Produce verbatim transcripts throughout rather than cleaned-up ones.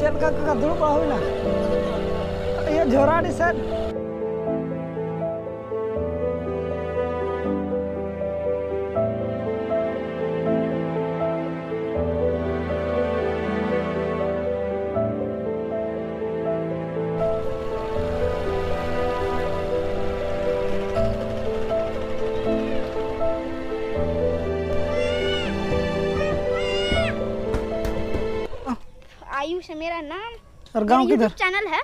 ᱪᱮᱫ ᱞᱮᱠᱟ ᱠᱟᱠᱟ ᱫᱩᱲᱩᱵ ᱵᱟᱲᱟ ᱦᱩᱭᱱᱟ? ᱤᱭᱟᱹ ᱡᱷᱚᱨᱟᱰᱤ ᱥᱮᱫ᱾ आयुष है मेरा नाम। और गांव मेरा किधर? YouTube चैनल है,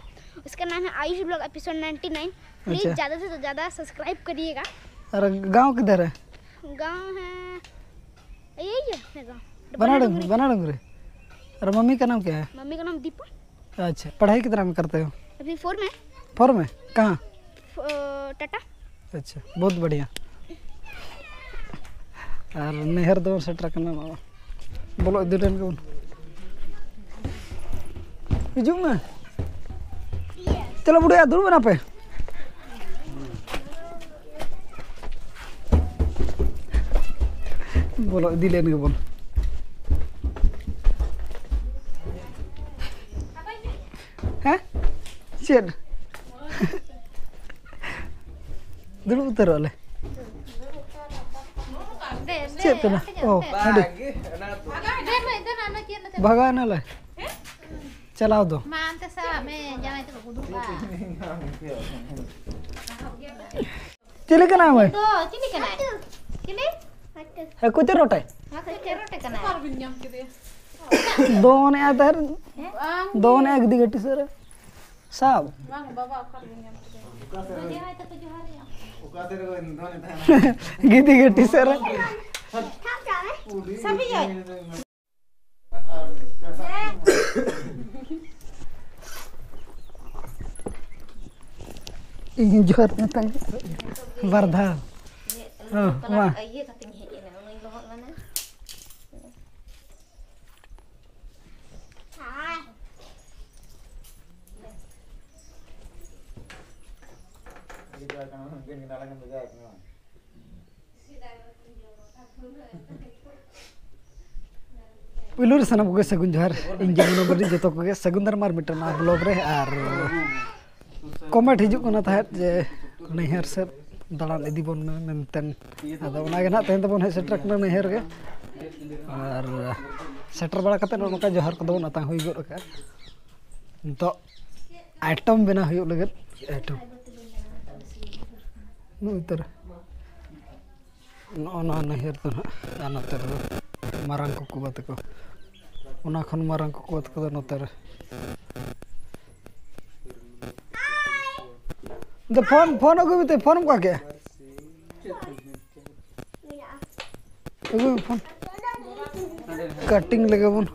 उसका नाम है Ayush blog episode ninety nine. Please अच्छा। ज़्यादा से ज़्यादा सब्सक्राइब करिएगा। और गांव किधर है? गांव है यही है अपने गांव, बना डुंगरी। बना डुंगरी। और मम्मी का नाम क्या है? मम्मी का नाम दीपा। अच्छा, पढ़ाई कितना में करते हो? अभी फोर में। फोर में? कहाँ? फ-, टाटा। अच्छा, बहुत बढ़िया। ᱟᱨ ᱱᱟᱹᱭᱦᱟᱹᱨ ᱫᱚ ᱥᱮᱴᱮᱨ ᱠᱟᱱᱟ ᱱᱚᱣᱟ᱾ ᱵᱚᱞᱚ ᱤᱫᱤ ᱞᱮᱱ ᱜᱮᱵᱚᱱ᱾ ᱦᱤᱡᱩᱜ ᱢᱮ᱾ ᱪᱚᱞᱚ ᱵᱩᱰᱷᱤᱭᱟ, ᱫᱩᱲᱩᱵ ᱮᱱᱟ ᱯᱮ᱾ ᱵᱚᱞᱚ ᱤᱫᱤ ᱞᱮᱱ ᱜᱮᱵᱚᱱ᱾ ᱦᱮᱸ? ᱪᱮᱫ? ᱫᱩᱲᱩᱵ ᱩᱛᱟᱹᱨᱚᱜ ᱟᱞᱮ᱾ ᱪᱮᱫ ᱠᱟᱱᱟ? ᱚ, ᱦᱟᱺᱰᱤ᱾ ᱵᱷᱟᱜᱟᱣ ᱮᱱᱟᱞᱮ᱾ ᱪᱟᱞᱟᱣ ᱫᱚ᱾ ᱢᱟ ᱚᱱᱛᱮ ᱥᱟᱵ ᱢᱮ, ᱡᱟᱶᱟᱭ ᱛᱟᱠᱚ ᱠᱚ ᱫᱩᱲᱩᱵᱼᱟ᱾ ᱪᱤᱞᱤ ᱠᱟᱱᱟᱭ ᱢᱟᱹᱭ? ᱫᱚ ᱪᱤᱞᱤ ᱠᱟᱱᱟᱭ? ᱪᱤᱞᱤ? ᱦᱟᱹᱠᱩ ᱪᱮ ᱨᱚᱴᱮ? ᱦᱟᱹᱠᱩ ᱪᱮ ᱨᱚᱴᱮ ᱠᱟᱱᱟᱭ? ᱫᱚᱱᱮᱜᱼᱟᱭ ᱛᱟᱦᱮᱸ᱾ ᱫᱚᱱᱮᱜᱼᱟᱭ ᱜᱤᱫᱤ ᱜᱟᱹᱴᱤ ᱥᱮᱫ ᱨᱮ᱾ ᱥᱟᱵ᱾ ᱵᱟᱝ, ᱵᱟᱵᱟ ᱚᱠᱟ ᱨᱮᱵᱚᱱ ᱧᱟᱢ ᱠᱮᱫᱮᱭᱟ? ᱡᱟᱶᱟᱭ ᱛᱟᱠᱚ ᱡᱚᱦᱟᱨ ᱜᱮ᱾ ᱜᱤᱫᱤ ᱜᱟᱹᱴᱤ ᱥᱮᱫ ᱨᱮ᱾ ᱥᱟᱵᱤᱭᱟᱭ᱾ ᱤᱧ ᱡᱚᱦᱟᱨ ᱢᱮᱛᱟᱭ ᱵᱟᱨ ᱫᱷᱟᱣ᱾ ᱦᱚᱸ, ᱢᱟ᱾ ᱤᱭᱟᱹ ᱠᱟᱛᱮᱧ ᱦᱮᱡ ᱮᱱᱟ, ᱩᱱᱟᱹᱜ ᱞᱚᱦᱚᱫ ᱞᱮᱱᱟ᱾ ᱯᱩᱭᱞᱩ ᱨᱮ ᱥᱟᱱᱟᱢ ᱠᱚᱜᱮ ᱥᱟᱹᱜᱩᱱ ᱡᱚᱦᱟᱨ᱾ ᱤᱧ ᱡᱮᱢᱚᱱ ᱵᱟᱹᱲᱤᱡ ᱡᱚᱛᱚ ᱠᱚᱜᱮ ᱥᱟᱹᱜᱩᱱ ᱫᱟᱨᱟᱢ ᱟᱨ ᱢᱤᱫᱴᱮᱱ ᱱᱟᱣᱟ ᱵᱞᱚᱜ ᱨᱮ᱾ ᱟᱨ ᱠᱚᱢᱮᱱᱴ ᱦᱤᱡᱩᱜ ᱠᱟᱱᱟ ᱛᱟᱦᱮᱸᱫ ᱡᱮ ᱱᱟᱹᱭᱦᱟᱹᱨ ᱥᱮᱫ ᱫᱟᱬᱟᱱ ᱤᱫᱤ ᱵᱚᱱ ᱢᱮ ᱢᱮᱱᱛᱮ᱾ ᱟᱫᱚ ᱚᱱᱟᱜᱮ ᱱᱟᱦᱟᱜ ᱛᱮᱦᱮᱧ ᱫᱚᱵᱚᱱ ᱦᱮᱡ ᱥᱮᱴᱮᱨ ᱠᱟᱱᱟ ᱱᱟᱹᱭᱦᱟᱹᱨ ᱜᱮ᱾ ᱟᱨ ᱥᱮᱴᱮᱨ ᱵᱟᱲᱟ ᱠᱟᱛᱮᱫ ᱱᱚᱜᱼᱚ ᱱᱚᱝᱠᱟ ᱡᱚᱦᱟᱨ ᱠᱚᱫᱚ ᱵᱚᱱ ᱟᱛᱟᱝ ᱦᱩᱭ ᱜᱚᱫ ᱟᱠᱟᱫᱼᱟ᱾ ᱱᱤᱛᱚᱜ ᱟᱭᱴᱮᱢ ᱵᱮᱱᱟᱣ ᱦᱩᱭᱩᱜ ᱞᱟᱹᱜᱤᱫ᱾ ᱟᱭᱴᱮᱢ ᱱᱩᱜᱼᱩ ᱩᱛᱟᱹᱨ ᱱᱚᱜᱼᱚ ᱱᱚᱣᱟ ᱱᱟᱹᱭᱦᱟᱹᱨ ᱫᱚ ᱱᱟᱦᱟᱜ, ᱟᱨ ᱱᱚᱛᱮ ᱨᱮᱫᱚ ᱢᱟᱨᱟᱝ ᱠᱚᱠᱚ ᱵᱟ ᱛᱟᱠᱚ, ᱚᱱᱟ ᱠᱷᱚᱱ ᱢᱟᱨᱟᱝ ᱠᱚᱠᱚ ᱵᱟ ᱛᱟᱠᱚ ᱫᱚ ᱱᱚᱛᱮ ᱨᱮ᱾ ᱫᱚ ᱯᱷᱳᱱ, ᱯᱷᱳᱱ ᱟᱹᱜᱩᱭ ᱢᱮ, ᱯᱷᱳᱱ ᱮᱢ ᱠᱚᱣᱟ ᱠᱮ? ᱟᱹᱜᱩᱭ ᱢᱮ ᱯᱷᱳᱱ, ᱠᱟᱴᱤᱝ ᱞᱮᱜᱮ ᱵᱚᱱ᱾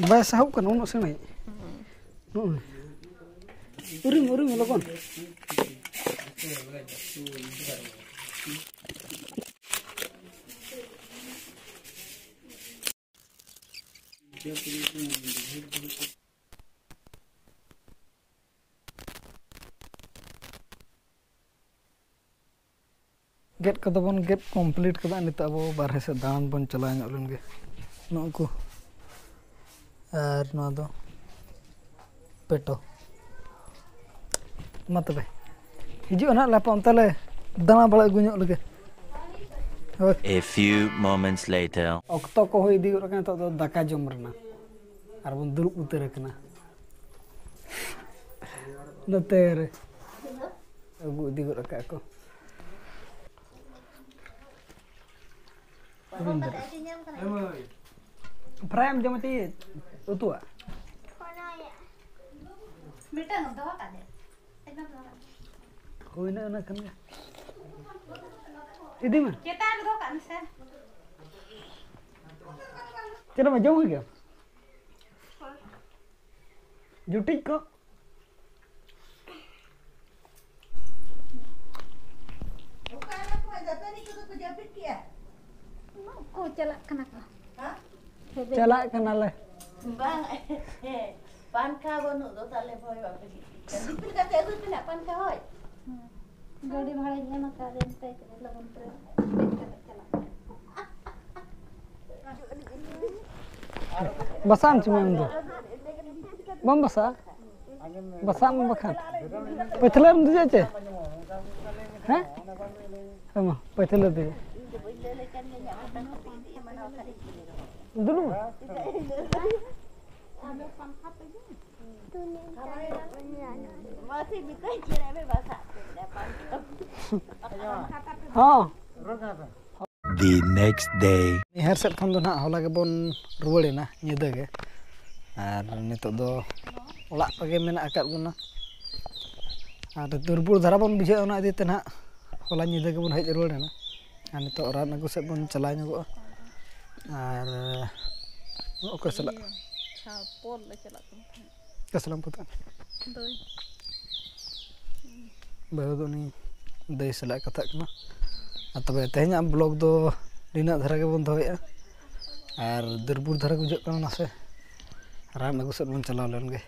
ᱵᱟᱭ ᱥᱟᱦᱚᱵ ᱠᱟᱱᱟ ᱩᱱᱟᱹᱜ ᱥᱮᱬᱟᱭᱤᱡ᱾ ᱱᱚᱜᱼᱚᱭ᱾ ᱩᱨᱤᱢ, ᱩᱨᱤᱢ, ᱞᱚᱜᱚᱱ᱾ ᱜᱮᱫ ᱠᱚᱫᱚ ᱵᱚᱱ ᱜᱮᱫ ᱠᱚᱢᱯᱞᱤᱴ ᱠᱟᱫᱟ᱾ ᱱᱤᱛᱚᱜ ᱟᱵᱚ ᱵᱟᱨᱦᱮ ᱥᱮᱫ ᱫᱟᱬᱟᱱ ᱵᱚᱱ ᱪᱟᱞᱟᱣ ᱧᱚᱜ ᱞᱮᱱ ᱜᱮ᱾ ᱱᱩᱜᱼᱩ ᱠᱚ ᱟᱨ ᱱᱚᱣᱟ ᱫᱚ ᱯᱮᱴᱳ᱾ ᱢᱟ ᱛᱚᱵᱮ, ᱦᱤᱡᱩᱜᱼᱟ ᱱᱟᱦᱟᱜ ᱞᱮ, ᱦᱟᱯᱮ ᱚᱱᱛᱮ ᱞᱮ ᱫᱟᱬᱟ ᱵᱟᱲᱟ ᱟᱹᱜᱩ ᱧᱚᱜ ᱞᱮᱜᱮ᱾ ᱦᱳᱭ᱾ A few moments later. ᱚᱠᱛᱚ ᱠᱚ ᱦᱩᱭ ᱤᱫᱤ ᱜᱚᱫ ᱟᱠᱟᱱᱟ ᱱᱤᱛᱚᱜ ᱫᱚ ᱫᱟᱠᱟ ᱡᱚᱢ ᱨᱮᱱᱟᱜ, ᱟᱨ ᱵᱚᱱ ᱫᱩᱲᱩᱵ ᱩᱛᱟᱹᱨ ᱟᱠᱟᱱᱟ᱾ ᱱᱚᱛᱮ ᱨᱮ ᱟᱹᱜᱩ ᱤᱫᱤ ᱜᱚᱫ ᱟᱠᱟᱫ ᱠᱚ᱾ ᱯᱷᱨᱟᱭ ᱮᱢ ᱡᱚᱢᱟ ᱪᱮ ᱩᱛᱩᱣᱟᱜ? ᱢᱤᱫᱴᱟᱝ ᱫᱚᱦᱚ ᱠᱟᱜ ᱫᱮ᱾ ᱦᱩᱭᱱᱟ ᱚᱱᱟ ᱠᱷᱟᱱ ᱜᱮ᱾ ᱤᱫᱤ ᱢᱮ᱾ ᱪᱮᱛᱟᱱ ᱨᱮ ᱫᱚᱦᱚ ᱠᱟᱜ ᱢᱮᱥᱮ᱾ ᱪᱮᱫ ᱮᱢ ᱡᱚᱢ ᱦᱩᱭ ᱜᱮᱭᱟ? ᱡᱩᱴᱤᱡ ᱠᱚ᱾ ᱚᱠᱟ ᱨᱮ ᱚᱠᱚᱭ ᱫᱟᱹᱛᱟᱹᱱᱤ ᱠᱚᱫᱚ ᱠᱚ ᱡᱟᱹᱯᱤᱫ ᱠᱮᱜᱼᱟ? ᱠᱚ ᱪᱟᱞᱟᱜ ᱠᱟᱱᱟ ᱠᱚ᱾ ᱦᱮᱸ? ᱪᱟᱞᱟᱜ ᱠᱟᱱᱟᱞᱮ᱾ ᱵᱟᱝ, ᱯᱟᱱᱠᱷᱟ ᱵᱟᱹᱱᱩᱜ ᱫᱚ, ᱛᱟᱦᱞᱮ ᱵᱷᱚᱭ ᱵᱟᱯᱮ ᱜᱤᱛᱤᱡ ᱠᱟᱱᱟ᱾ ᱫᱤᱯᱤᱞ ᱠᱟᱛᱮ ᱟᱹᱜᱩᱭ ᱯᱮ ᱱᱟᱜ ᱯᱟᱱᱠᱷᱟ, ᱦᱳᱭ᱾ ᱦᱮᱸ᱾ ᱜᱟᱹᱰᱤ ᱵᱷᱟᱲᱟᱧ ᱮᱢ ᱟᱠᱟᱫ ᱨᱮ ᱮᱱᱛᱮ ᱞᱚᱜᱚᱱ ᱛᱮ ᱫᱮᱡ ᱠᱟᱛᱮ ᱪᱟᱞᱟᱜ ᱢᱮ᱾ ᱵᱟᱥᱟᱜ ᱟᱢ ᱪᱮ ᱢᱮ ᱟᱢ ᱫᱚ? ᱵᱟᱢ ᱵᱟᱥᱟᱜᱼᱟ? ᱵᱟᱥᱟᱜ ᱢᱮ ᱵᱟᱠᱷᱟᱱ᱾ ᱯᱟᱹᱪᱷᱞᱟᱹ ᱨᱮᱢ ᱫᱮᱡᱚᱜᱼᱟ ᱪᱮ? ᱦᱮᱸ? ᱦᱮᱸ ᱢᱟ, ᱯᱟᱹᱪᱷᱞᱟᱹ ᱫᱮᱡᱚᱜ᱾ ᱫᱩᱲᱩᱵ ᱢᱮ᱾ ᱦᱚᱸ᱾ The next day. ᱱᱟᱹᱭᱦᱟᱹᱨ ᱥᱮᱫ ᱠᱷᱚᱱ ᱫᱚ ᱱᱟᱦᱟᱜ ᱦᱚᱞᱟ ᱜᱮᱵᱚᱱ ᱨᱩᱣᱟᱹᱲ ᱮᱱᱟ ᱧᱤᱫᱟᱹ ᱜᱮ, ᱟᱨ ᱱᱤᱛᱚᱜ ᱫᱚ ᱚᱲᱟᱜ ᱨᱮᱜᱮ ᱢᱮᱱᱟᱜ ᱟᱠᱟᱫ ᱵᱚᱱᱟ᱾ ᱟᱨ ᱫᱩᱨᱵᱚᱞ ᱫᱷᱟᱨᱟ ᱵᱚᱱ ᱵᱩᱡᱷᱟᱹᱣᱮᱫᱼᱟ, ᱚᱱᱟ ᱤᱫᱤ ᱛᱮ ᱱᱟᱦᱟᱜ ᱦᱚᱞᱟ ᱧᱤᱫᱟᱹ ᱜᱮᱵᱚᱱ ᱦᱮᱡ ᱨᱩᱣᱟᱹᱲ ᱮᱱᱟ᱾ ᱟᱨ ᱱᱤᱛᱚᱜ ᱨᱟᱱ ᱟᱹᱜᱩ ᱥᱮᱫ ᱵᱚᱱ ᱪᱟᱞᱟᱣ ᱧᱚᱜᱚᱜᱼᱟ᱾ ᱟᱨ ᱚᱠᱚᱭ ᱥᱟᱞᱟᱜ? ᱤᱭᱟᱹ, ᱪᱷᱟ, ᱯᱚᱞ ᱞᱮ ᱪᱟᱞᱟᱜ ᱠᱟᱱ ᱛᱟᱦᱮᱸᱫ᱾ ᱚᱠᱟ ᱥᱟᱞᱟᱜ ᱮᱢ ᱠᱟᱛᱷᱟᱜ? ᱫᱟᱹᱭ᱾ ᱵᱟᱹᱦᱩ ᱫᱚ ᱩᱱᱤ ᱫᱟᱹᱭ ᱥᱟᱞᱟᱜ ᱮ ᱠᱟᱛᱷᱟᱜ ᱠᱟᱱᱟ᱾ ᱟᱨ ᱛᱚᱵᱮ ᱛᱮᱦᱮᱧᱟᱜ vlog ᱫᱚ ᱱᱤᱱᱟᱹᱜ ᱫᱷᱟᱨᱟ ᱜᱮᱵᱚᱱ ᱫᱚᱦᱚᱭᱮᱫᱼᱟ᱾ ᱟᱨ ᱫᱩᱨᱵᱩᱨ ᱫᱷᱟᱨᱟ ᱵᱩᱡᱷᱟᱹᱜ ᱠᱟᱱᱟ, ᱱᱟᱥᱮ ᱨᱟᱱ ᱟᱹᱜᱩ ᱥᱮᱫ ᱵᱚᱱ ᱪᱟᱞᱟᱣ ᱞᱮᱱ ᱜᱮ᱾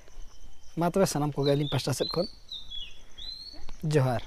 ᱢᱟ ᱛᱚᱵᱮ ᱥᱟᱱᱟᱢ ᱠᱚᱜᱮ ᱟᱹᱞᱤᱧ ᱯᱟᱥᱴᱟ ᱥᱮᱫ ᱠᱷᱚᱱ ᱡᱚᱦᱟᱨ᱾